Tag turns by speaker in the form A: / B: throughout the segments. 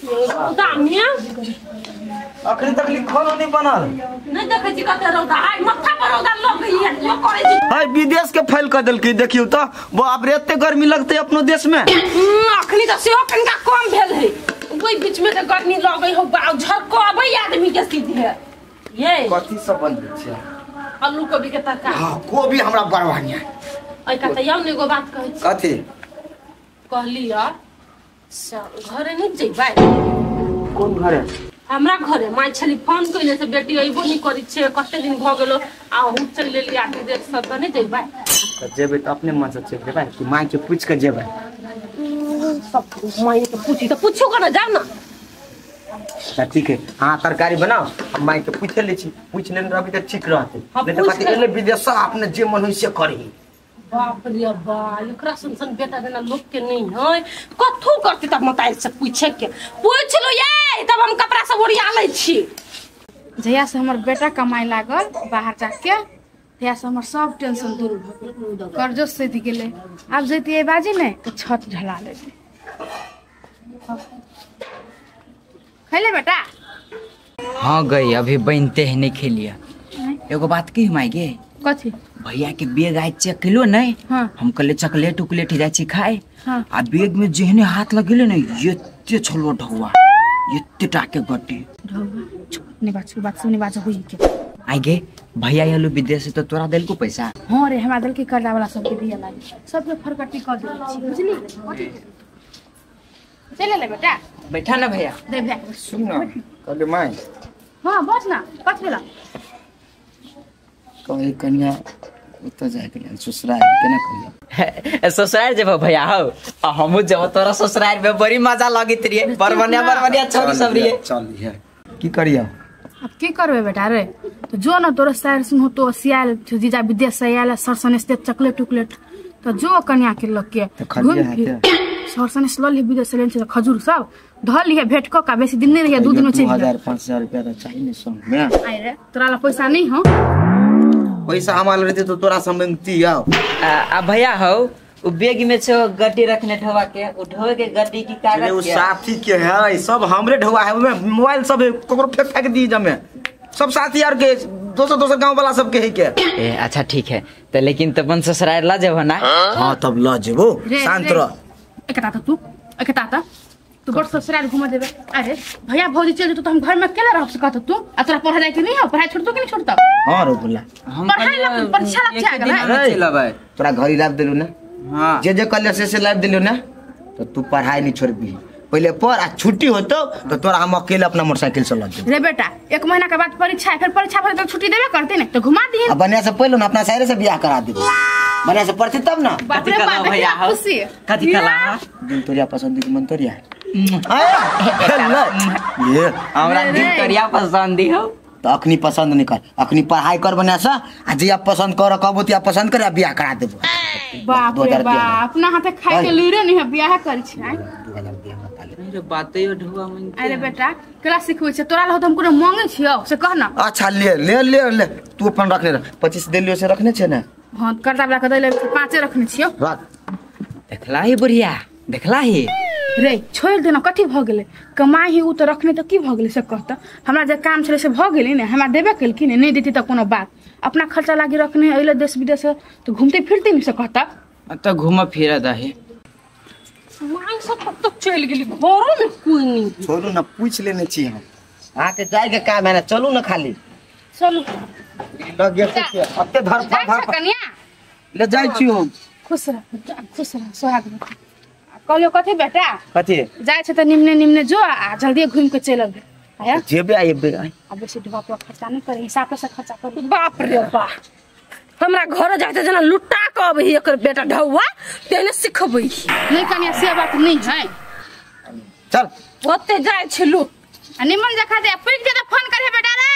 A: रौदा में
B: अखनी तक खाना नहीं बनल।
A: नहीं देखै छी कते रौदा आइ माथा पर रौदा लगैया जो करै छी।
B: हाय विदेश के फैल क देलकै देखियौ त बाप रे एते गर्मी लगतै अपनो देश में।
A: अखनी त सेहो कनिका कम भेल है ओइ बीच में त गर्मी लगै हो बा झरकबै आदमी के सीधे। ये
B: कथि सब बनबै छै?
A: आलू कोबी के तरकारी।
B: हां कोबी हमरा बड़ बढ़िया।
A: ऐ का त याउ ने एगो बात कहै छी।
B: कथि?
A: कहली या घरे नहीं जइबै।
B: कोन घरे?
A: हमरा घरे माय छली फोन कइले से बेटी अइबो नहीं करै छै कते दिन भ गेलो आ हम चलि लेली आदमी देख सब त नहीं जइबै।
B: त जेबै त अपने मन से चलि जेबै कि माय के पूछ के जेबै?
A: सब माय के पूछी त पूछो के ना जाउ ना।
B: त ठीक है हां तरकारी बनाओ हम माय के पूछ ले छी पूछ लेने रहबी त ठीक रहतै नहीं त कथि एले विदेश से अपने जे मन होई से करही।
A: बाप रे बा एकरा सन सन बेटा देना लोग के नहीं है कथू करती तब मताई से पूछे के पूछ लो ये तब हम कपड़ा सब ओरिया लै छी।
C: जहिया से हमर बेटा कमाए लागल बाहर जाके तहिया से हमर सब टेंशन दूर भ गेल कर्जो सधि गेलै। आब जैतियै बाजी ने तऽ छत ढला लेतै। खैले बेटा?
D: हाँ गई अभी बनते है नहीं खेलिया। एगो बात की माय गे?
C: कथी?
D: भैया के बैग आइ चेक केलो नहीं।
C: हाँ।
D: हम कहले चॉकलेट उकलेट जाय छी खाए।
C: हाँ।
D: आ बैग में जेहने हाथ लगेले ने एते छलो ढौआ एते टाके गड्डी
C: ढौआ। चुप नहीं बात बात सुनी बात होई के
D: आई गे भैया आलो विदेश से तो तोरा देलको पैसा?
C: हां रे हमरा देलके कर्जा वाला सबके दिया लागे सबके फरकटी क देले छी बुझली। कथी चल ले बेटा
D: बैठा ना भैया
C: दे भैया
B: सुन ना कहले माय।
C: हां बस ना कथी भेला?
B: कहे कन्या ओतऽ जाय के लेल ससुराल केना कहिया?
D: ससुराल जेबो भैया हो आ हमहु जेबो तोरा ससुराल में बड़ी मजा लगैत रहिए बड़ बढ़िया बड़ बढ़िया छोरी सब रहिए।
B: चल है की करिया
C: अब की करबे बेटा रे तो जो न तोरा सार सुन हो तो सियाल जीजा विदेश से आयल सरसन से चॉकलेट उकलेट तो जो कन्या के लग के घूम सर सने ल ली विदेश से लेन छै खजूर सब धल लिए भेट क का बेसी दिन नहीं रहिए 2 दिन में चलि
B: 2000 5000 रुपया त चाहिए ने संग में।
C: आइ रे तोरा ला पैसा नहीं हो
B: पैसा हमार रहते तो तोरा से मांगती आओ।
D: आ भैया हो उ बैग में छो गड्डी रखने ढोवा के उ ढोवे के गड्डी की कागज
B: उ साथी के है सब हमरे ढोवा है ओमे मोबाइल सब है ककरो फेंक फेंक दी जमे सब साथी यार के दोसर दोसर गांव वाला सब के है के।
D: ए अच्छा ठीक है त लेकिन तबन ससुराल ल जेबो ना?
B: हां तब ल जेबो शांत रह।
C: एकटा त तू एकटा त तू बड़ ससुराल घुमा देबे। अरे भैया भौजी चल जेतो त हम घर में अकेले रहब से कहत तू आ तोरा पढ़ा जाय के नहीं हो पढ़ाई छोड़तो के नहीं छोड़तो?
B: हां रो बोला
D: हम
C: पढ़ाई ला परीक्षा लग जा गेल
B: तोरा घड़ी लाभ देलु ना?
D: हां
B: जे जे कहले से लाभ देलु ना तो तू पढ़ाई नहीं छोड़बी पहले पढ़ आ छुट्टी होतो तो तोरा हम अकेले अपना मोटरसाइकिल से ल जेबो।
C: रे बेटा 1 महीना के बाद परीक्षा है फिर परीक्षा भरे तो छुट्टी देबे करते ने तो घुमा दिए
B: आ बढ़िया से पढ़ लो ना अपना सारे से बियाह करा देबो बढ़िया से पढ़ती तब ना।
C: बाप रे बाप
D: भैया
C: खुशी
D: कथि कला
B: दिन तोरिया पसंद की मन तोरिया ये
D: हमरा दिन तोरिया पसंद हो
B: तो अखनी पसंद नहीं कर अखनी पढ़ाई कर बना सा आ जे पसंद कर कहबो त पसंद कर आ बियाह करा देबो।
C: बाप रे बाप अपना हाथे खाए के लूरे नहीं है बियाह कर छै।
B: 2000 दिया हमरा
D: अरे बाते यो ढुआ मन।
C: अरे बेटा केला सिखबै छै तोरा लह त हम कोनो मांगे छियौ से कह ना।
B: अच्छा ले ले ले ले तू अपन रखने रह 25 देलियो से रखने छै ना?
C: हां कर्जा वाला के देले 5 रखने छियौ।
B: रख
D: देखला ही बुढ़िया देखला ही
C: रे छोड़ देना कथी भ गेलै कमाई ही उ त रखने त की भ गेलै से कहत हमरा जे काम छलै से भ गेलै ने हमरा देबे केलखिन नहीं देती त कोनो बात अपना खर्चा लागी रखने अइले देश विदेश त घूमते फिरते नहीं से कहता
D: त घूम फिर दही।
A: मांग सब कब तक चल गेली घरो में कोई नहीं।
B: छोड़ू ना पूछ लेने छी हम अहाँ के जाय के काम है ना चलू ना खाली
C: चलू
B: लग गेल के अते धर धर
C: कन्या
B: ले जाय छी हम।
C: खुश रह खुश रह सोहाग रह। कहलियो कथी बेटा
B: कथी
C: जाय छै त निमने निमने जो आ जल्दी घूम के चलि अबे। आया
B: जेबे आबे
C: आ बेसी ढोआ पर खर्चा नहीं करे हिसाब से खर्चा कर।
A: बाप रे बाप हमरा घर जाते जना लुटा के अबही एकर बेटा ढौआ तेने सिखबै
C: नहीं कन्या से बात नहीं है
B: चल
A: ओते जाय छै लुट
C: आ निमन जखा दे पुछि दे त फोन करे बेटा रे।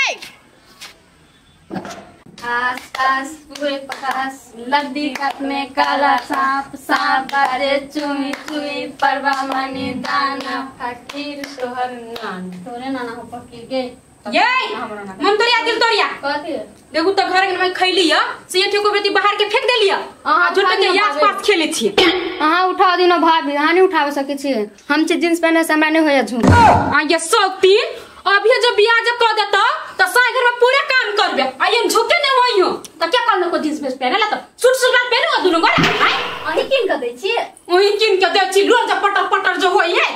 E: आस आस पूरे पकास लद्दी काट में काला सांप सांप बारे चुई चुई परवा मनी दाना फकीर सोहर नान तोरे नाना हो फकीर गे।
A: ये मन तोरिया दिल तोरिया
E: कथी
A: देखू त घर में खैली ह से ये ठेको बेटी बाहर के फेंक देलिया
E: अहाँ
A: झूठ के यास पास खेले छी।
E: अहाँ उठा दिनो भाभी, अहाँ नहीं उठावे सके छी। हम छी जींस पहने से हमरा नहीं होया झूठ।
A: आ ये सब तीन अभी जब बियाह जब कर देता त साय घर में पूरा काम करबे आ ये झुके नहीं होई हो त क्या करनो को जींस पहने ला त सूट सलवार पहनो दुनु गोरा आय
E: अहीं किन के दै छी।
A: ओही किन के दै छी लोर जब पटर पटर जो होई है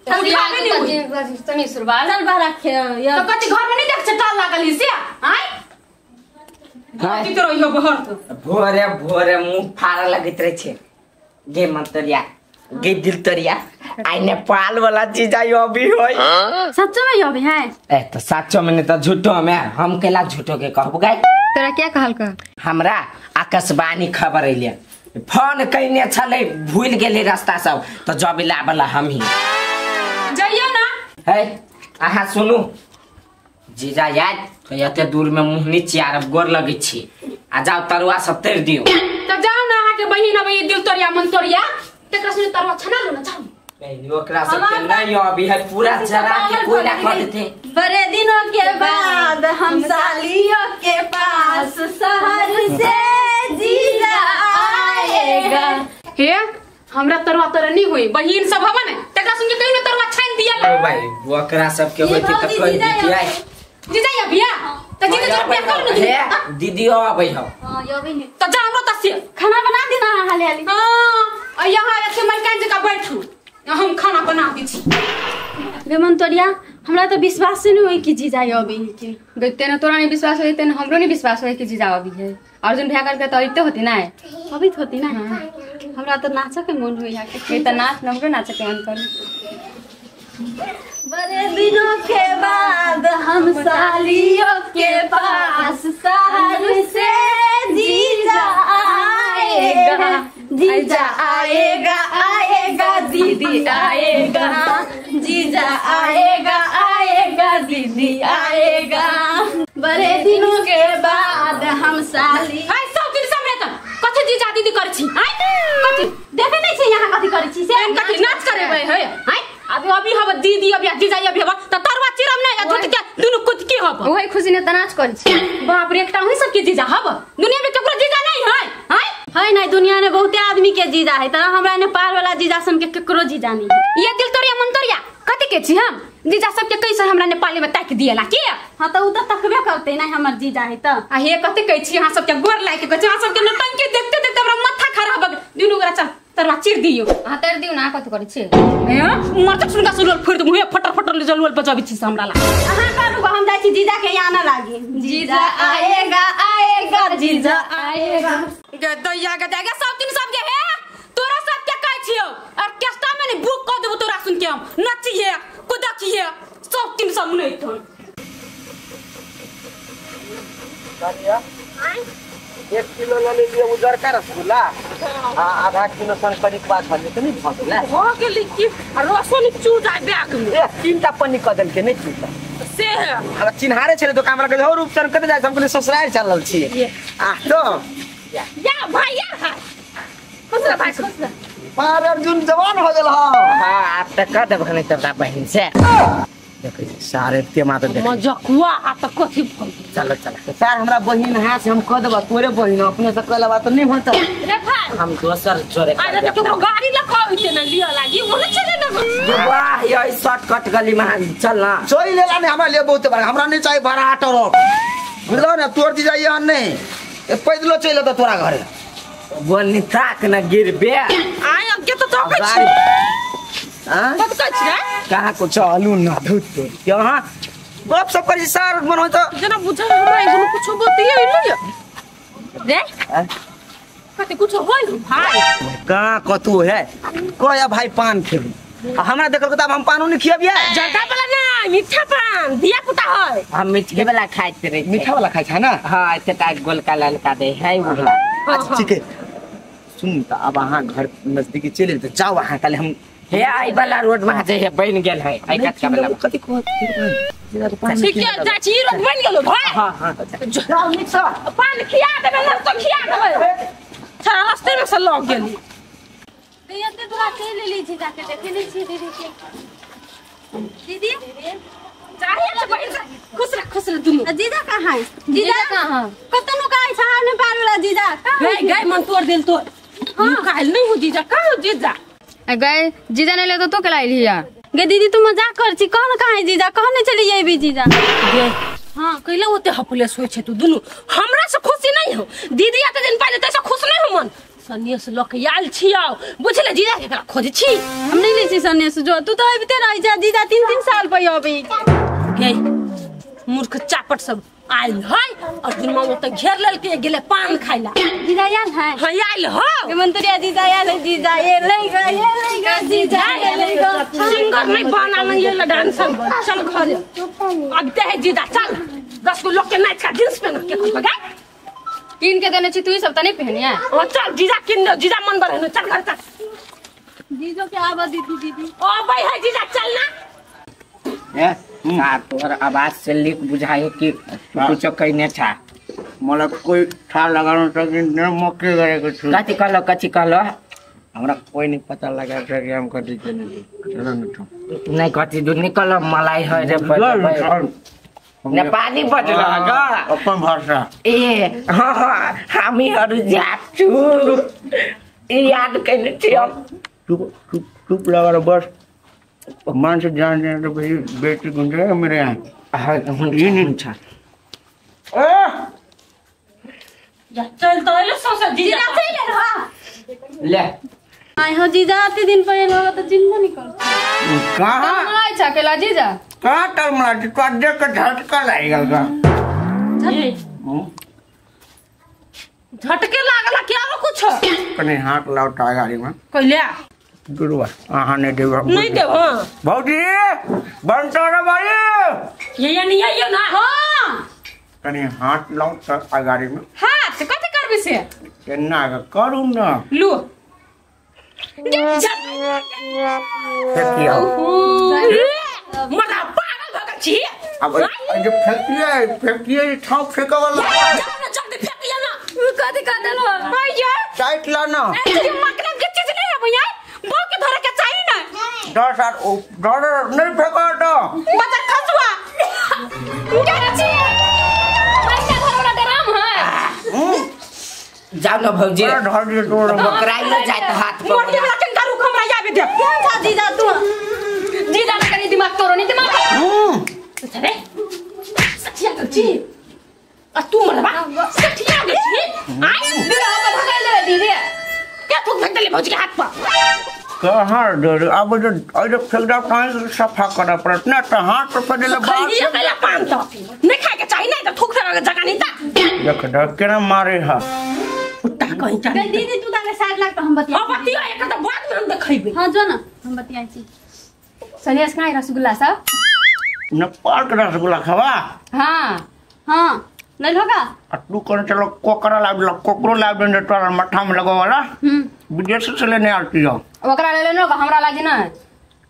A: उठावे नहीं होई
E: तनी सुरवाल चल बाहर रखे
A: त कथि घर में नहीं देख छै टाल लागल ही से आय कथि तो रही हो बहर तो
D: भोरे भोरे मुंह फाड़ा लगैत रहे छै गे मंतरिया गे दिल तोरिया आई नेपाल वाला जीजा यो अभी होई।
E: सच्चो में यो अभी है?
D: ए तो सच्चो में नहीं तो झूठो में हम केला झूठो के कहबो गाय।
E: तोरा क्या कहल का?
D: हमरा आकाशवाणी खबर अइले फोन कइने छलै भूल गेलै रास्ता सब तो जब लाबला हम ही
A: जाइयो ना।
D: है अहाँ सुनू जीजा याद तो एते दूर में मुंह नी चियारब गोर लगै छी आ जाओ तरुआ सब तर दियो
A: त जाओ ना अहाँ के बहिन अबै दिल तोरिया मन तोरिया तेकरा सुनी तरुआ छना लो ना जाओ।
D: नहीं ओकरा सब के नहीं अभी है पूरा जरा के कोयला कर देते।
E: बड़े दिनों के बाद हम सालियों के पास शहर से जीजा आएगा।
A: हे हमरा तरुआ तर नहीं होई बहिन सब हवा ने तेकरा सुन के कहियो तरुआ छान दिया।
D: ओ भाई ओकरा सब के होती त कहि दितियै
A: जीजा या भैया त जीजा जरा प्यार कर न
D: हे दीदी आबै हो।
E: हां यो भी नहीं
A: त जा हमरो त से
E: खाना बना देना हाले हाले।
A: हां आ यहां एथे मलकान जका बैठू हम खाना बना दै छी।
E: बेमन तोरिया हमरा तो विश्वास नहीं होई कि जीजा अबै के गते न तोरा नहीं विश्वास होई तेन हमरो नहीं विश्वास होई कि जीजा अबै है। अर्जुन भैया करके तो अइते होती ना अभी होती ना। हमरा तो नाच के मन होई के त नाच हमरो नाच के मन कर। बड़े दिनों के बाद हम सालियों के पास शहर से जीजा आएगा जीजा आएगा आएगा दीदी आएगा जीजा आएगा आएगा दीदी आएगा। बड़े दिनों के बाद हम साली
A: आइ सब दिन सामने त कथि जीजा दीदी करै छी आइ कथि
E: देखे नहीं छी यहाँ कथि करै छी से
A: कथि नाच करेबै है आइ अभी अभी हब दीदी अभी जीजा अभी हब त तरुआ चिरम नै झूठ के दुनु कुद के हब
E: ओही खुशी ने त नाच करै छी।
A: बाप रे एकटा ओही सब के जीजा हब दुनिया में केकरो जीजा नहीं है आइ
E: है नहीं दुनिया में बहुते आदमी के जीजा है त हमरा नेपाल वाला जीजा सन के केकरो जीजा नहीं।
A: ये दिल तोरिया मन तोरिया कथि के छी हम जीजा सब के कैसे हमरा नेपाली में ताक दिएला के।
E: हां त उ त तकबे करते नहीं हमर जीजा है त
A: आ हे कथि कहै छी अहाँ सब के गोर लाग के कहै छी अहाँ सब के नौटंकी देखते देखते हमरा माथा खराब भ गेल। दुनु गोरा चल तरुआ चिर दियो।
E: हां तर दियो ना कथि करै छी
A: हे मरत सुनका सुनल फिर मुहे फटर फटर जलवल बजाबै छी हमरा ला।
E: अहाँ करू हम जाइ छी जीजा के यहाँ ना लागी जीजा आएगा आएगा जीजा आएगा।
A: गे दैया गे दैया सब दिन सब के हे तोरा सब के कहै छियौ ऑर्केस्ट्रा में ने बुक क देबो तोरा सुन के हम नचिहे कुदकिहे सब तीन सब नै थन।
B: कनिया 1 किलो ल लेलियै उजरका रसगुल्ला आ आधा किलो सन कनिक बाद भले त नहीं भ गेलै
A: हो गेलै की आ रसो नि चू जाय बैग में।
B: ए तीनटा पन्नी क देलकै नै चूटा
A: से है
B: हमरा चिन्हारे छलै दोकान वाला कहै हो रूपचन कत जाइ हम कहलियै ससुराल चलल छी आ तो
A: या भाई या हाय खुश रह भाई खुश रह।
B: पर अर्जुन जवान हो गेल हां।
D: हां आब त क देब नै तब बहिन से
B: देखै सारे के माता देख
A: मजकुआ आ त कथि
B: चलो चलो सर हमरा बहिन है से हम कह देबा तोरे बहिन अपने से कहला बात नहीं होता
A: रे भाई
D: हम दोसर जोरे
A: अरे त केकरो गाड़ी ल कहते न लिया लागी ओने चले न
D: वाह ये शॉर्टकट गली में चल ना
B: चल लेला नहीं हमरा ले बहुत बार हमरा नहीं चाहिए भाड़ा ट्रक बुझलो ना तोर जीजा यहाँ नहीं ए पैदलो चल त तोरा घरे
D: बोलनी ताक न गिरबे
A: आय अब के त तकै छी
B: हां
A: कत कहै छी रे
B: कहां को चलू ना धूत तोर यहाँ गप सब करी सर मन हो त
A: जना बुझल हमरा एगो कुछो बतियै नै रे कते कुछो होई भाई
B: कहां कतू है कया भाई पान खेबी आ हमरा देखल के त हम पानो नहीं खियाबिया
A: जर्दा वाला ना मीठा पान धिया पुता है
D: हम मीठे वाला खाइत रहे
B: मीठा वाला खाइ छै ना।
D: हां एते टा गोलका ललका दे है उ वाला।
B: अच्छा ठीक है सुन त अब अहाँ घर नजदीकी चलि त जाओ अहाँ काले हम
D: हे आई वाला रोड में जे है बन गेल है आई कटका वाला
B: कथि कहत
A: ठीक है जा छी रोड बन गेलो भाई।
B: हां हां जाओ नीक से
A: पान खिया देबे ना तो खिया देबे छरा रास्ते में से लग गेली
E: एते दूरा चलि लेली छी जाके देखे नै छी दीदी के। दीदी
A: चाहिए तो बहिन खुश खुश रह दुनु।
E: जीजा कहाँ है? जीजा
A: कहाँ?
E: कतनो कहाँ छ ने पारला जीजा।
A: गए गए मन तोड़ देल तो। हां काल नहीं हो जीजा, कहाँ हो जीजा?
E: गए जीजा नहीं ले तो तू केला लिया। गे दीदी तू मजाक कर छी, कौन कहाँ है जीजा? कहने चली जेबी जीजा।
A: गे हां कैला ओते हपलेस होय छै तू दुनु, हमरा से खुशी नहीं हो। दीदी आते दिन पहिले तैसे खुश नहीं हो मन। सन्यास लक आयल छी आओ बुझले, जीजा के एकरा खोज छी।
E: हम नहीं ले छी सन्यास, जो तू तो अबिते रह जा जीजा 3-3 साल पर अबे।
A: गे मूर्ख चापट सब आयल है और दुनु ओते घेर लेल के गेले पान खाइला।
E: जीजा आयल है?
A: हां आयल हो।
E: मंतरिया जीजा आयल है, जीजा ये ले ग, ये ले ग जीजा ये ले ग।
A: सिंगर नहीं बना नहीं ये डांसर बन। चल घर अब ते है जीजा, चल 10 गो लोग के नाच का जींस पहन के खो गए।
E: किन के देने छी तू सब त नहीं पहनिया।
A: ओ चल जीजा किन दे, जीजा मन भर है, चल घर चल।
E: जीजो के आवा दीदी दीदी।
A: ओ भाई है जीजा चल ना।
D: ए आ तोहर आवाज से लीक बुझायो कि कुछ कहने छा।
F: मलाई कोही थाहा लगाउन सकिँदैन, म के गरेको छु?
D: कथी कहलो, कथी कहलो?
F: हमरा कोही नहीं पता लगा कि हम कथी केने छु।
D: नहीं कथी दु निकल मलाई है रे नेपाली बजल ग
F: अपन भाषा।
D: ए हां हामीहरू जाप्छु ए याद कइने छी हम।
F: चुप चुप चुप लगाएर बस, मान्छे जान्दैन त फेरि बेइज्जती हुन्छ क्या मेरो यहाँ।
D: हुन्छ।
F: ए
A: चल त अहिले ससुर जीजा
E: चल
D: ले
E: आइ हो जीजा अति दिन पहिले हो त चिन्ह नि कर।
F: कहाँ
E: मलाई छ केला जीजा?
F: कहाँ तर मलाई त्यो के झटका लागेल का।
A: झटके लागला क्या हो कुछ?
F: कनी हाथ लाउ त गाडीमा।
A: कइले
F: गुरुवा अहाँ नहीं देव,
A: नहीं देव। हां
F: भौजी बन्ट र भाइ
A: ये नहीं ये ना।
E: हां
F: कनी हाथ लाउ त गाडीमा।
E: हाथ कथि करबी से?
F: केना करू न
A: लु मरा पागल भगल छी।
F: अब जे फेंकिए फेंकिए ठाव फेंके वाला।
A: जाओ ना जल्दी फेंकिए ना।
E: कथि कर देलो भैया?
F: टाइट ला ना।
A: ए मतलब के चीज नहीं है भैया, बो के धरे के चाहिए ना।
F: 10 are डर नहीं फेंको तो
A: बच्चा खसुआ
E: के छी पैसा घर वाला डराम है।
D: जाओ न भौजी
F: धर दे तोड़
D: बकराई न जाए त हाथ पर।
A: मोटी वाला चिंता रुक हमरा आबे दे।
E: केहन छा जीजा तू? जीजा ने कनी दिमाग तोरो नहीं दिमाग।
A: अरे सठिया गेल छी आ तू मरबा सठिया गेल छी। आई
E: बिरा पर भगाइ ले दीदी।
A: के थूक फेंक देले भौजी के हाथ पर?
F: कहाँ डर अब जो अरे फेंक कहाँ सफा कर पड़त ना त हाथ पर फेंक बाहर
A: से कैला पान त नहीं खाए के चाहिए नहीं त थूक फेंक के जगह नहीं त
F: देख डर केना मारे हा
A: कुत्ता कहीं चाहे।
E: दीदी तू ताके साइड लाग त हम बतिया।
A: हां बतिया एकर त बाद में हम देखैबे।
E: हां जो ना हम बतियाइ छी। सनियास कहाँ रसगुल्ला सब?
F: नेपाल के रसगुल्ला खावा?
E: हां हां नहीं होगा।
F: आ तू कौन चलो कोकरा लाब लो, कोकरो लाब दे तोरा मठा में लगो वाला विदेश से लेने आती हो।
E: ओकरा ले लेनो हमरा लागी ना।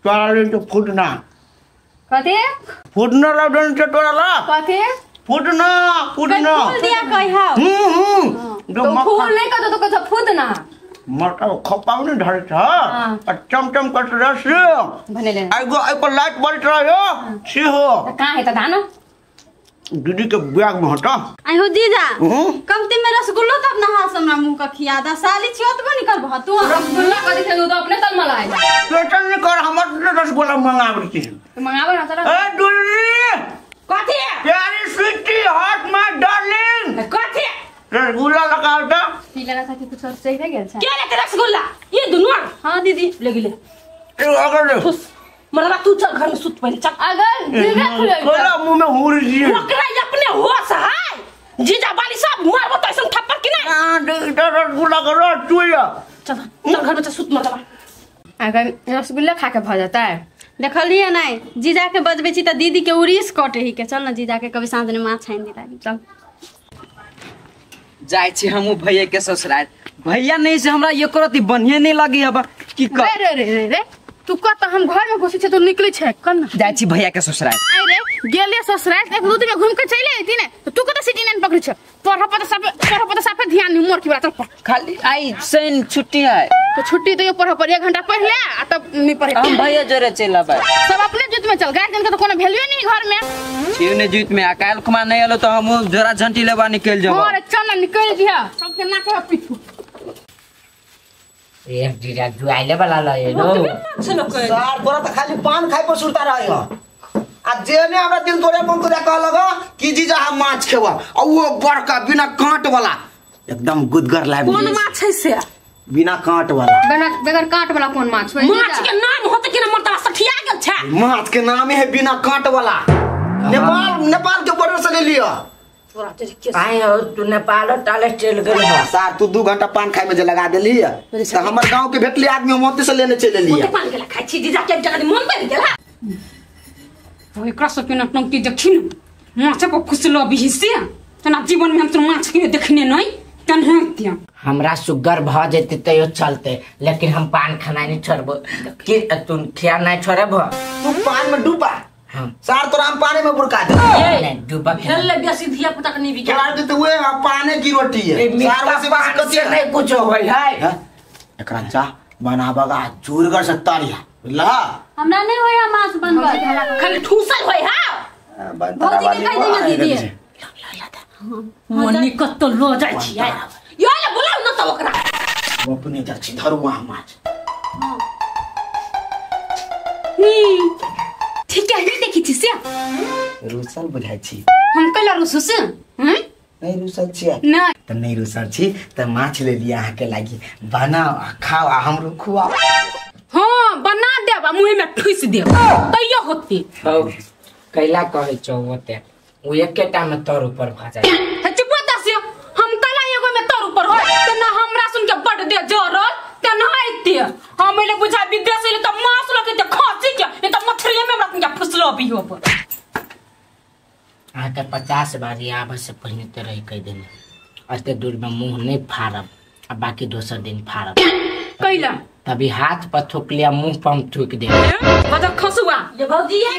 F: तोरा ले तो फूटना।
E: कथी?
F: फूटना लाब दे तोरा ला।
E: कथी?
F: फूटना फूटना
E: फूल दिया कहि how.
F: जो
E: तो फूल नहीं कहतो तो कहतो फूटना।
F: मटा खपाउ नि धरे छ आ चमचम करत रस
E: भनेले
F: आइगो आइ पर लाइट बल्ट रह्यो से हो
E: कहाँ है त धान
F: दीदी के बैग में हटा।
E: आई हो जीजा कमती में रसगुल्लो तब ना हाथ हमरा मुंह का खिया दा साली छियो त निकल भ तू रसगुल्ला कथि खेलु त अपने तल मलाई
F: टेंशन नहीं कर हमर रसगुल्ला मंगाबे छी
E: त मंगाबे ना तर।
F: ए दुल्ली
A: कथि
F: प्यारी स्वीटी हॉट my darling
A: कथि
F: रसगुल्ला लगाव त
E: की लगा था कि कुछ और चाहिए गेल छ
A: के लेते रसगुल्ला ये दुनु।
E: हां दीदी
A: ले गेले
F: ए अगर
A: मरवा तू चल घर में सुत पहले चल।
E: अगर दिल खुले
F: कोला मुंह में हुर जी
A: ओकरा अपने होश है जीजा बाली सब मारबो त ऐसन थप्पड़ कि नहीं।
F: हां रसगुल्ला करो चुया
A: चल चल घर में चल सुत मरवा।
E: अगर रसगुल्ला खा के भ जाता है देखलिए नहीं जीजा के बजबे छी त दीदी के उरीस कटे ही के चल ना जीजा के कभी साँझ में माछ आनि दिला चल
B: जाय छी हमहु भैया के ससुराल। भैया नहीं से हमरा एको रति बढ़िया नहीं लगी अब की कर।
C: रे रे रे रे तू कत हम घर में घुसी छे तू निकली छे कन
B: जाय छी भैया के ससुराल।
C: अरे गेले ससुराल एक दू दिन में घूम के चले आती ने तो तू कत सिटी नहीं पकड़ी छे पढ़ पर साफे ध्यान नहीं मोर की बात चल
B: खाली आई सैन छुट्टी है
C: तो छुट्टी तो पढ़ पर 1 घंटा पढ़ ले आ तब नहीं पढ़े
B: हम भैया जोरे चल आबै
C: सब अपने जिद में चल गार्जियन के तो कोनो वैल्यू नहीं घर में
G: छियो ने जीत में आ काल खुमा नहीं एलो तो हम जोरा झंटी लेबा निकल जब
C: और चल ना निकल जिया सबके नाक पे पीछू
D: एक जीजा जुआइले वाला लए लो
B: सर तोरा त खाली पान खाइ पर सुरता रही हो आ जेने हमरा दिल तोरे मन तोरे कह लगा कि जीजा हम माछ खेबा आ वो बड़का बिना कांट वाला एकदम गुदगर लाइब
A: कोन माछ है से
B: बिना कांट वाला
E: बिना बगैर कांट वाला कोन माछ होय
A: माछ के नाम होत कि ना मरता सठिया गेल छै
B: माछ के नाम है बिना कांट वाला नेपाल नेपाल के बॉर्डर से ले लियो
A: तोरा के
D: आए हो तू नेपाल टाले चल गेल हो
B: सार तू 2 घंटा पान खाए में जे लगा देली त हमर गांव के भेटली आदमी हम ओते से लेने चले लिया
A: ओते पान के खाइ छी जीजा के जगह मन बन गेल
C: ओ एकरा सब के नटंकी देखी न माछ पर खुसलो भी से तना जीवन में हम तो माछ के देखने नहीं तनहतिया
D: हमरा सुगर भ जेते तैयो चलते लेकिन हम पान खाना नहीं छोड़बो कि तू खिया नहीं छोड़बो
B: तू पान में डूबा
D: हां
B: सार तोरा हम पानी में बुरका दे
D: नहीं डूबा के
A: हेल बेसी धिया पुता के नहीं बिका
B: तोरा के तो वे पाने की रोटी है सार वैसे बात कथी
D: नहीं कुछ होय है
B: एकरा चा बनाबगा जोरगर से तारिया बुझला
E: हमरा नहीं होया माछ बनबल
A: खाली ठूसल होय हां
E: भौजी के कह देना दीदी
A: मनी कत लो जाय छी यो ले बोलाउ न त ओकरा
B: अपने जा छी धरू वहां माछ
C: ठीक है नहीं देखी छी से
B: रुसल बुझाय छी
C: हम कैला रुसु से हैं
B: नहीं रुसल छी
C: नहीं
B: त नहीं रुसल छी त माछ ले लिया अहाँ के लागी बनाओ आ खाओ आ हमरो खुआओ
C: हां बना देब आ मुंह में ठुस देब तैयो होती
D: हो कैला कहै छौ ओते उ एकेटा में तर ऊपर भ जाय
C: हे चुप दस हम कैला एगो में तर ऊपर होय त ना हमरा सुन के बड दे जरल त ना आइते हम एले बुझा विदेश एले त मांस लके ते खांसी के ए त मछरी में हमरा सुन के फुसलो भी हो पर
D: अहाँ के 50 बारी आबे से पहिने ते रही कह देने अते दूर में मुंह नहीं फाड़ब आ बाकी दोसर दिन फाड़ब
C: कैला
D: तभी हाथ पर थूक लिया मुंह पर हम थूक दे
C: बदर खसुआ
A: ये भौजी ये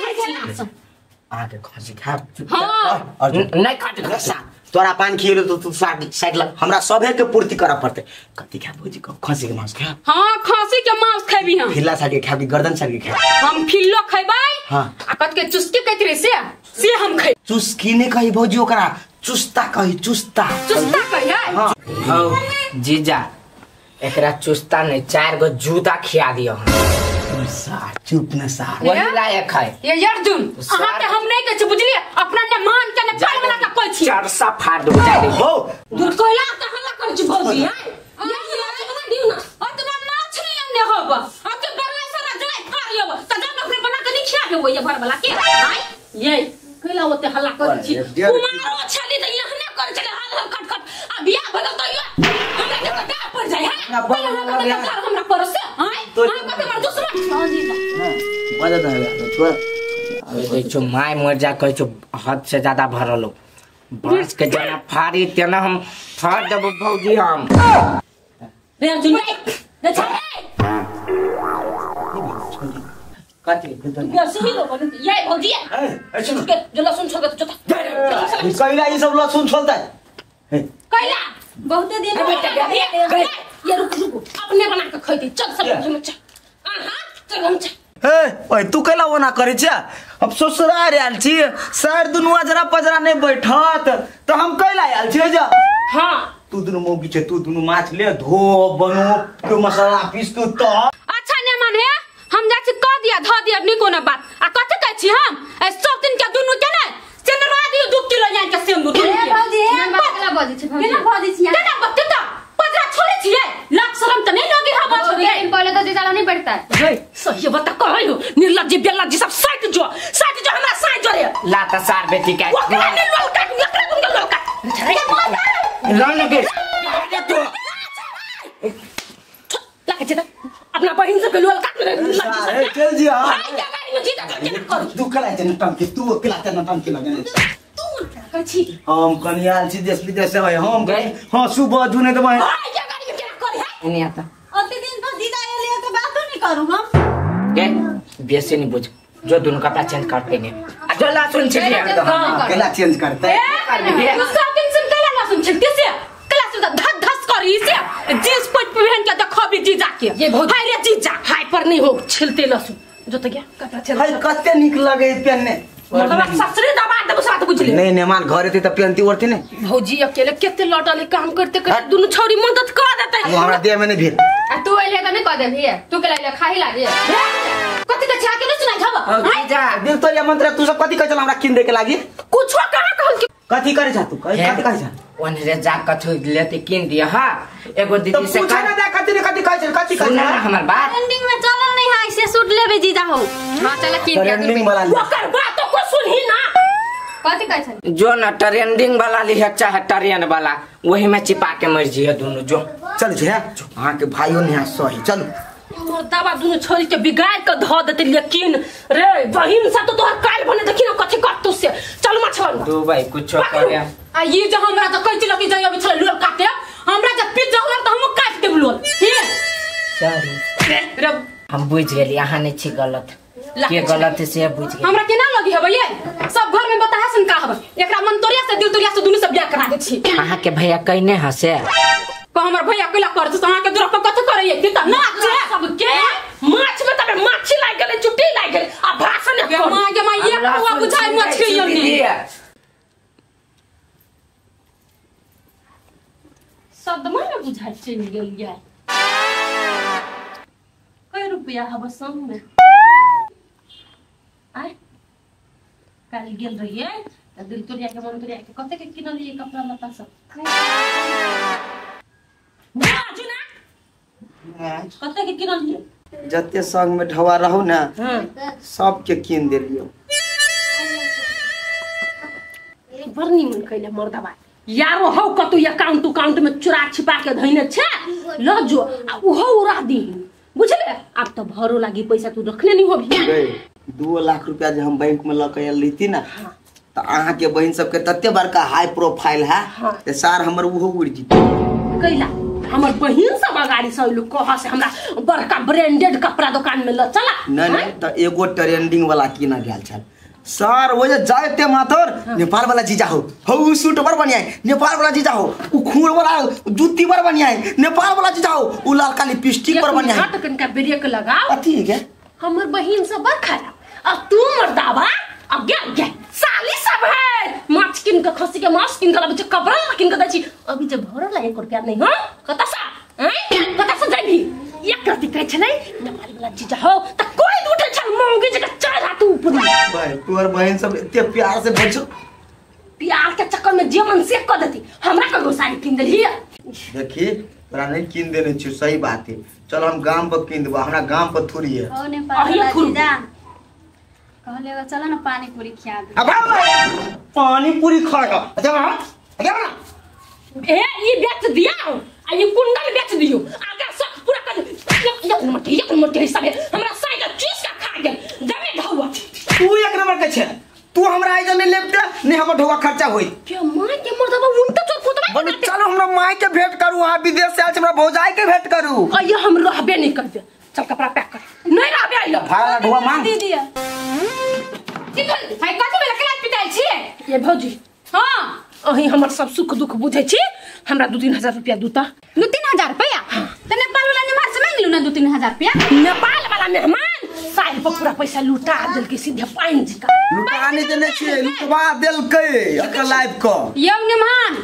B: अहाँ के खसी खा
C: हां
B: अर्जुन
D: नहीं काट
B: रसा तोरा पान खिएलो तो तू साइड साइड लग हमरा सभे के पूर्ति करऽ पड़ते कथी खा भौजी कह खसी के मांस खा
C: हां खसी के मांस खेबी हम
B: फिल्ला साइड के खा कि गर्दन साइड के खा
C: हम फिल्लो खेबै
B: हां
C: आ कत के चुस्की कहत रहे से हम खे
B: चुस्की ने कही भौजी ओकरा चुस्ता कही चुस्ता
C: चुस्ता कही है
B: हां
D: हो जीजा एकरा चुस्ता नहीं 4 गो जूता खिया दियो हम
B: सार चुप न सार
D: वही लायक है
C: ये अर्जुन अहाँ के हम नहीं कहै छी बुझलिए अपना ने मान के ने पाल वाला का कोई छी
D: चार सा फाड़ दो जा दे
B: हो
A: दूर कोइला त हल्ला करै छी भौजी है ये बना दिउ ना
C: अतबा माछ नहीं हमने होब अते बरला सारा जाय फाड़ लेब त जान अपने बना के नहीं खिया देबो ये भर वाला के
A: आय ये कैला ओते हल्ला करै छी कुमारो छली त यहने करै छले हाल हाल खट खट आ बियाह भगल त यो हमरा के त पड़ जाय है हमरा पर से आय हम कते हमर दुश्मन
E: भौजी
B: मजा त है छोड़
D: कहै छौ my मर जा कहै छौ हद से ज्यादा भरल हो बांस के जना फाड़ी तेना हम फाड़ देबो भौजी हम
A: रे अर्जुन रे छाड़े
D: कथी
A: बेसी लोग ये भौजी
B: ए सुन
A: के जो लहसुन छोड़ के तो
B: कैला ई सब लहसुन छोलतै
A: कैला
E: बहुते दिन
A: ये रुक रुक अपने बना के खैती चल सब हम चल आहा चल हम चल
G: ए ओए तू कैला ओना करै छ हम ससुराल आयल छी सर दुनू अजरा पजरा नहीं बैठत तो हम कैला आयल छी जा
A: हां
B: तू दुनू मौगी छै तू दुनू माछ ले धो बनो के मसाला पीस तू तो
C: अच्छा ने मन है हम जा छी कह दिया ध दिया नहीं कोनो बात आ कथि कहै छी हम ए सब दिन के दुनू के ने सेनरा दियो 2 किलो यान के सेंदू दुनू
E: ए
C: के
E: भौजी ए बात बजै छै भौजी केना बजै छी
C: केना बजतै त पजरा छोड़ै छियै लाख शरम त नहीं लगे हवा
E: दो दिन पहले तो जीजा नहीं बैठता
A: रे सही बता कहै हो निर्लज्ज बेलज्ज सब साइट जो हमरा साइट जो रे
D: लाता सार बेटी के
A: ओकरा ने लोल काट ओकरा दुन के लोल काट
D: रन के
A: तू लागे छै त अपना बहिन सब के लोल काट रे
B: ए चल जी हां
A: भाई के गाड़ी में जीता केना करू
B: तू कला छै नटंकी तू कला छै नटंकी लगने
A: तू कहै छी
B: हम कनियाल छी देश विदेश से हम हां सुबह जुने त
A: भाई के गाड़ी में केना करी है
D: नहीं आता
E: अति दिन पर जीजा एलिए तो बातो नहीं करू हम
D: के बेसी नहीं बुझ जो दोनों कपड़ा चेंज कर पेने आ जो लहसुन छिल
B: केला चेंज करते
C: तू सब दिन सुन कैला लहसुन छिलते से कैला सुन धस धस करी से जींस पैंट पहन के देखबी जीजा के
A: ये बहुत
C: हाय रे जीजा
A: हाय पर नहीं हो छिलते लहसुन जो तो गया कपड़ा चल
B: हाय कते नीक लगे पहनने
A: मतलब ससुरे दबा देबो साथ बुझले
B: नहीं नेमान घर एते त पहनती ओढ़ती ने
A: भौजी अकेले केते लटले काम करते करते दुनु छौरी मदद कर देते
B: वो हमरा देह में नहीं भेल
E: आ तू एले त नहीं कह देबही तू के लाइले खाही लागे
A: कथि त छा के न सुनाइ छब
B: जा दिल तोरिया मंत्र तू सब कथि कहै छल हमरा किन दे के लागी
A: कुछो कहाँ कहल के
B: कथि करे छा तू कथि कहै छा
D: ओनरे जा कथु लेते किन दिया हा एगो दीदी से
B: पूछा ना जा कथि ने कथि कहै छल कथि कहै
D: सुन ना हमर बात
E: ट्रेंडिंग में चलल नहीं है से सूट लेबे जीजा हो हां चल किन दिया
B: ट्रेंडिंग वाला
A: ओकर बात को सुनही ना
E: कथि कहै छल
D: जो ना ट्रेंडिंग वाला लिह चाहे ट्रेन वाला वही में चिपा के मर जिए दोनों जो
B: चल जे अहाँ के भाइयो ने सही चल
A: मोर दाबा दुनु छोरी के बिगाड़ के ध देते लेकिन रे बहिन सा तो तोहर काल भने देखि ना कथि करतु से चल मछवन
D: दू भाई कुछो करे
A: आ ये जो हमरा त कहै छल कि जाय अबै छल लोल काटे हमरा जब पीट जाउ त हम काट देब लोल हे
D: सॉरी
A: रे
D: हम बुझ गेली अहाँ नहीं छी गलत के गलत से बुझ गेली
A: हमरा केना लगी हबै ये सब घर में बता हसन का हबै एकरा मन तोरिया से दिल तोरिया से दुनु सब बियाह करा दे छी
D: अहाँ के भैया कहने हसे
A: को हमर भैया कैला कर छ अहाँ के दूर पर कथि करैए कि त नाच सब के माछ में तबे माछी लाग गेलै चुट्टी लाग गेलै आ भाषण के मां के मां एक पुआ बुझाइ मछली यनी सदमा न बुझाइ चलि गेल या कई रुपया हब संग में आय काल गेल रहिए त दिल तोरिया के मन तोरिया के कते के किनलिए कपड़ा लत्ता सब बाजू ना कते के किनलिए
B: जते संग में ढवा रहू ना सबके किन देलियो
A: बड़ निमन कैले मर्दबा यारो हौ कतौ अकाउंट उकाउंट में चुरा छिपा के धइने छे ल जो आ उहो उड़ा दी बुझले अब तो भरो लागी पैसा तू रखने नहीं होबी
B: गए 2 लाख रुपया जे हम बैंक में ल के लेती ना त अहाँ के बहिन सबके तते बड़का हाई प्रोफाइल है ते सार हमर उहो उड़ जीते
A: कैला हमर बहिन सब अगाड़ी से लोग कह से हमरा बड़का ब्रांडेड कपड़ा दुकान में ल चला
B: नहीं नहीं त एगो ट्रेंडिंग वाला किना गेल छल सर वो जे जाते माथर नेपाल वाला जीजा हो हो सूट बड़ बढ़िया है नेपाल वाला जीजा हो उ खूर वाला जूती बड़ बढ़िया है नेपाल वाला जीजा हो उ लालका लिपस्टिक बड़ बढ़िया है
A: कनका ब्रेक लगाओ
B: अथी के
A: हमर बहिन सब बड़ खराब अब तू मर्दाबा अब गया गया साली सब है माछ किन के खसी के मांस किन के लाबै छै कपड़ा किन के दै छी अभी जे भरल है 1 रुपया नहीं हां कत सा हैं कत सा जाबी एक रति कहै छलै नेपाल वाला जीजा हो त कोई उठल छल मौगी जका चढ़ हाथ ऊपर
B: भाई तोहर बहिन सब एते प्यार से बचो
A: प्यार के चक्कर में जीवन से क देती हमरा कगो साड़ी किन देली
B: देखी तोरा नहीं किन देने छी सही बात है चल हम गाम पर किन देबो हमरा गाम पर थोड़ी है
E: ओ नेपाल वाला जीजा कहले चलो ना पानी पूरी खिया दे
B: अब पानी पूरी खाएगा अच्छा अच्छा
A: ए ई बेच दिया आ ई कुंडल बेच दियो आगा सब पूरा कर एक नंबर के हिसाब है हमरा साइकिल चीज का खा गेल जमे ढौआ
B: तू एक नंबर के छे तू हमरा आइजा नहीं लेबते नहीं हमर ढौआ खर्चा होई
A: के मां के मर्दबा उनटा चोर फुतबा
B: बोलू चलो हमरा माई के भेंट करू वहां विदेश से आयल छै हमरा भौजाई के भेंट करू
A: अइयो हम रहबे नहीं करबे चल कपड़ा पैक कर नहीं रहबे आइलो
B: भाड़ा ढौआ मांग
E: दीदी
A: की
E: हाय कथि बेला केना पिटाइ छी
A: ये भौजी
E: हां
A: अही हमर सब सुख दुख बुझै छी हमरा 2-3 हजार रुपया दूता
E: 2-3 हजार रुपया त नेपाल वाला मेहमान से मांग लू ना 2-3 हजार रुपया
A: नेपाल वाला मेहमान साइल पर पूरा पैसा लुटा देलकै सीधे पानि जका
B: लुटा नहीं देने छी लुटवा देलकै अकर लाइफ क
E: यौ मेहमान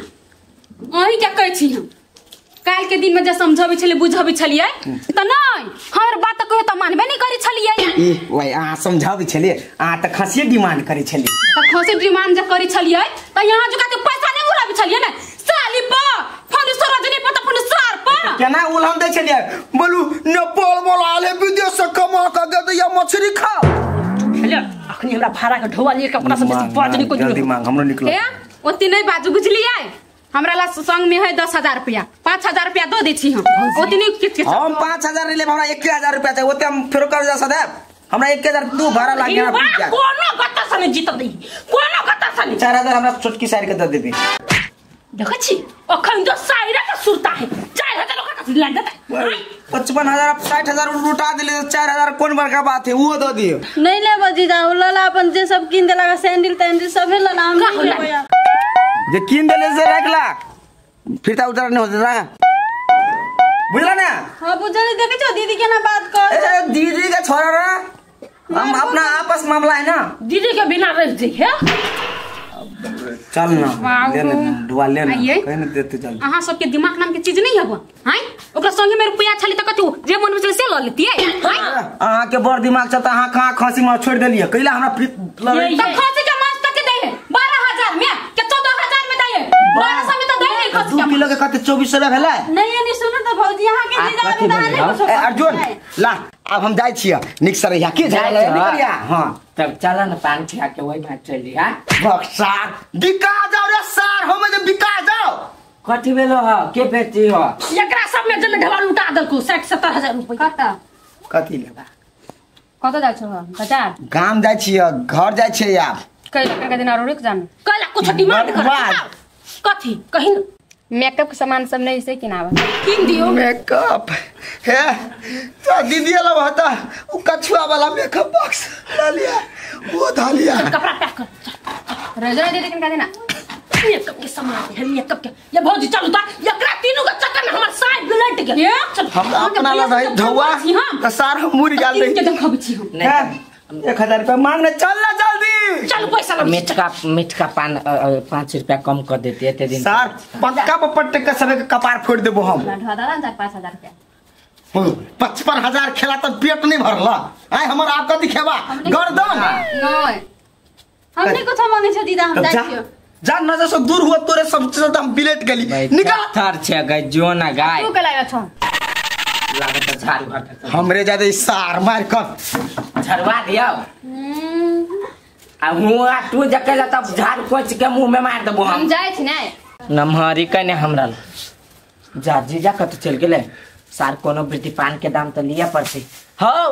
E: अही के कहै छी हम काल के दिन में जे समझाबै छलियै बुझाबै छलियै त नै हमर बात कहियो त मानबे नै करै छलियै
B: ई भाई अहाँ समझाबै छलियै अहाँ त खसिए डिमांड करै छलियै
E: त खसी डिमांड जे करै छलियै त यहाँ जुका के पैसा नै उड़ाबै छलियै ने साली पर फोन सरोजनी पर त फोन सर पर
B: केना उलहन दै छलियै बोलू नेपाल वाला आले विदेश से कमा के दे दैया मछली खाओ
A: हेलो अखनी हमरा भाड़ा के ढोआ लिए के अपना सब बेसी बाज नै
B: जल्दी मांग हमरो निकलो
E: ए ओती नै बाजू बुझलियै हमरा ला संग में है 10,000 रुपया 5,000 रुपया दो दै छी हम ओती नै किछ किछ
B: हम 5,000 नहीं लेब हमरा 1,000 रुपया चाहिए ओते हम फेरो कर्जा से देब हमरा 1,000 दू भाड़ा लाग गेल
A: कोनो गत्ता से नहीं जीत दी कोनो गत्ता से नहीं
B: 4,000 हमरा छोटकी साइड के दे देबी
A: देखै छी अखन जो साइरा के सुरता है 4,000 ओकरा कथी लाग देतै
B: 55,000 60,000 लुटा देले 4,000 कोन बड़का बात है वो दे दियो
E: नहीं लेब जीजा लला अपन जे सब किन देला सैंडल तैंडल सब लला हम नहीं लेब
B: जे किन देले से 1 लाख फिर ता उतार नहीं होता बुझला ना
E: हां बुझल देखै छो दीदी केना बात कर
B: ए दीदी के छोरा रे
G: हम अपना आपस मामला है ना
A: दीदी के बिना रह जइहे
G: चल ना ले ले दुआ ले ना कहीं नहीं देते चल
A: अहाँ सबके दिमाग नाम के चीज नहीं हबो हैं ओकरा संगे में रुपया छली त कथि जे मन में छले से ल लेतियै हैं
G: अहाँ के बड़ दिमाग छ त अहाँ कहाँ खसी माछ छोड़ देलियै कैला हमरा
A: त खसी के माछ कते दै है 12000 में के 14000 में दै है 1200 में त दै है खसी
G: 2 किलो के कते 2400 रुपया भेलै
E: नहीं नहीं सुनो त भौजी अहाँ के जीजा अभी त नहीं कुछो
B: ए अर्जुन ला अब हम जाइ छियै निक से रहिया के
D: जाइ
B: झगड़ा निकलिया
D: हां तब चल न पान खिया के वही भाग चली हां
B: बक्सार बिका जाओ रे सार हम जे बिका जाओ
D: कथि भेलो ह के बेची हो
A: एकरा सब में जल ढेला लुटा देलको 60 70000 रुपया
E: कत
B: कथि लेबा
E: कत जाइ छौ बाजार
B: गाम जाइ छियै घर जाइ छियै आब
E: कैला के दिन और रुक जान
A: कैला कुछ डिमांड कर कथि कहिन
E: मेकअप के सामान सब नहीं से किनावा
A: किन दियो
B: मेकअप हे तो दीदी वाला होता उ कछुआ वाला मेकअप बॉक्स ला लिया वो धा लिया
A: कपड़ा पैक कर
E: रजना दीदी किन का देना
A: मेकअप के सामान है मेकअप के ये भौजी चलू ता एकरा तीनों के चक्कर में हमर साइड बिलट गेल चल
B: हम अपना ला रही धौआ त सार हम मुरी गाल रही
A: के देखब छी हम
G: 1000 रुपया मांगने चल ना जल्दी
A: चल पैसा लग
D: मिठका पान 5 रुपया कम कर देते एते दिन
B: सार पक्का पपट्टे के सबे के कपार फोड़ देबो हम
E: ढा दादा 4-5 हजार रुपया
B: 55000 खेला त पेट नहीं भरला आय हमर आप कथि खेबा गर्दन
E: नहीं हमने कुछ मांगे छ दीदा हम जाइ छियो
B: जा नजर से दूर हुआ तोरे सब चीज हम बिलेट गेली निकल
D: थर छे गई जो ना गाय
E: तू के लागा छ
D: लागत झाड़ू हट
B: हमरे ज्यादा सार मार कर
D: झड़वा दियो आ हुआ तू जकेला तब झाड़ कोच के मुंह में मार देबो
E: हम जाइ छी नै
D: नमहरी कने हमरा जा जीजा कत चल गेले सार कोनो वृद्धि पान के दाम त लिया पड़तै हौ।